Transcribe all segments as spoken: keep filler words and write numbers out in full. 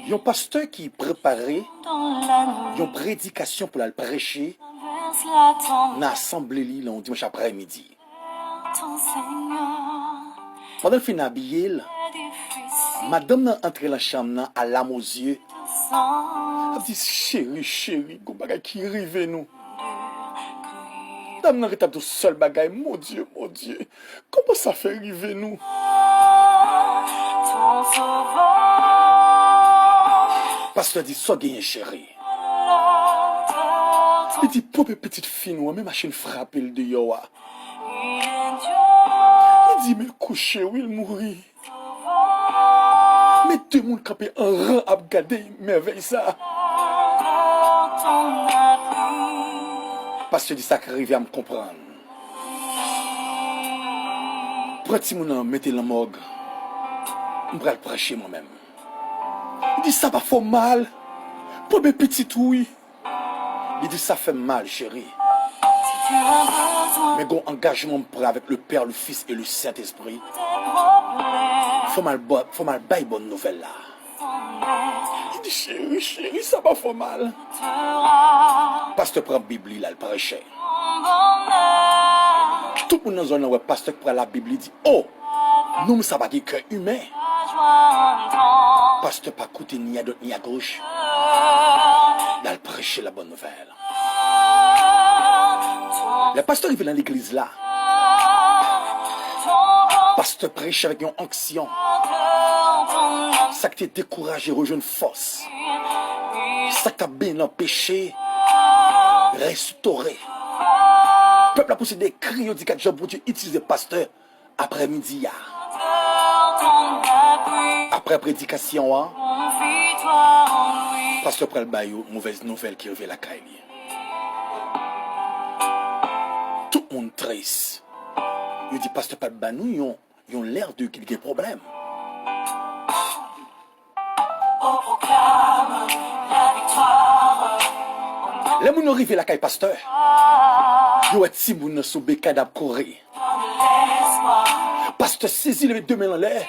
Yon pastè ki prepare yon predikasyon pou l al preche nan asanble li nan yon dimanch aprèmidi. Pandan l fin abiye l, madanm nan antre nan chanm nan a lame aux yeux. Ap di, "Cheri, cheri, gon bagay ki rive nou." Dam nan ret ap di yon sèl bagay, "Mon Dieu, mon Dieu, kòman sa fè rive nou?" Pastè di, "Sa w genyen, cheri?" Li di, "Pwòp pitit fi nou an, men machin frape l deyò a." Li di, "Men kouche wi, l mouri." Men de moun kanpe an ran ap gade mèvèy sa. Pastè di, "Sa k rive a, m konprann. Pran timoun nan, mete l nan mòg. M pral preche mwen menm." Li di, "Sa pa fè w mal? Premye pitit ou wi." Li di, "Sa fè m mal, cheri. Men gon angajman m pran avèk le Père, le Fils et le Saint-Esprit. Fò m al ba, fò m al bay bòn nouvèl la." Li di, "Cheri, cheri, sa pa fè w mal." Pastè pran Bib li, l al preche. Tout moun nan zòn nan wè pastè k pran Labib, li di, "O! Nonm sa pa gen kè imen." Pastè pa koute ni a dwat ni a goch. L al preche la bonne nouvelle. Lè pastè rive nan legliz la, pastè preche avèk yon onksyon. Sa k te dekouraje rejwenn fòs. Sa k t ap benyen nan peche restore. Pèp la pouse de kri, yo di, "Gad jan Bondye itilize pastè aprèmidi a." Aprè predikasyon an, pastè pral ba yo movèz nouvèl ki rive lakay li. Tout moun tris. Yo di, "Pastè pa t ba nou yon, yon lè de ki l gen pwoblèm." Lè moun yo rive lakay pastè, yo wè timoun nan sou bekad ap kouri. Pastè sezi, leve de men l anlè.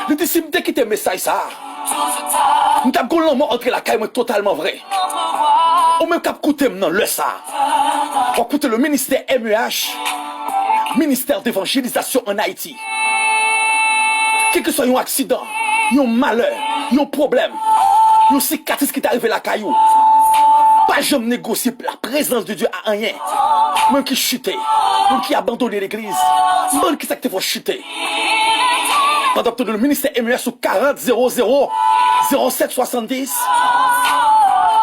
Li di, "Si m te kite mesaj sa a, m t ap gon lanmò antre lakay mwen totalman vre." Ou menm k ap koute m nan lè sa a, w ap koute le ministère M E H, Ministère d'Évangélisation en Haïti. Kèlkeswa yon aksidan, yon malè, yon pwoblèm, yon sikatris ki ta rive lakay ou, pa janm negosye la présence de Dieu a anyen. Moun ki chite, moun ki abandone legliz, moun ki sa k te fè w chite. Pandan w ap tande le ministère M E H sou karant zewo zewo zewo sèt swasanndis,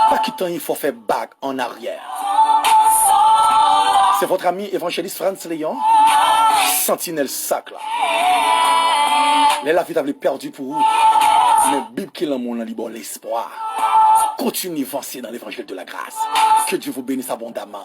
pa kite anyen fè w fè bak en arrière. C'est votre ami évangéliste Frantz Léon, sentinèl sak la. Lè lavi ta vle pèdi pou ou, men Bib ki lanmou nan li ba w lespwa. Kontinye vanse nan levanjil de la gras. Que Dieu vous bénisse abondamment.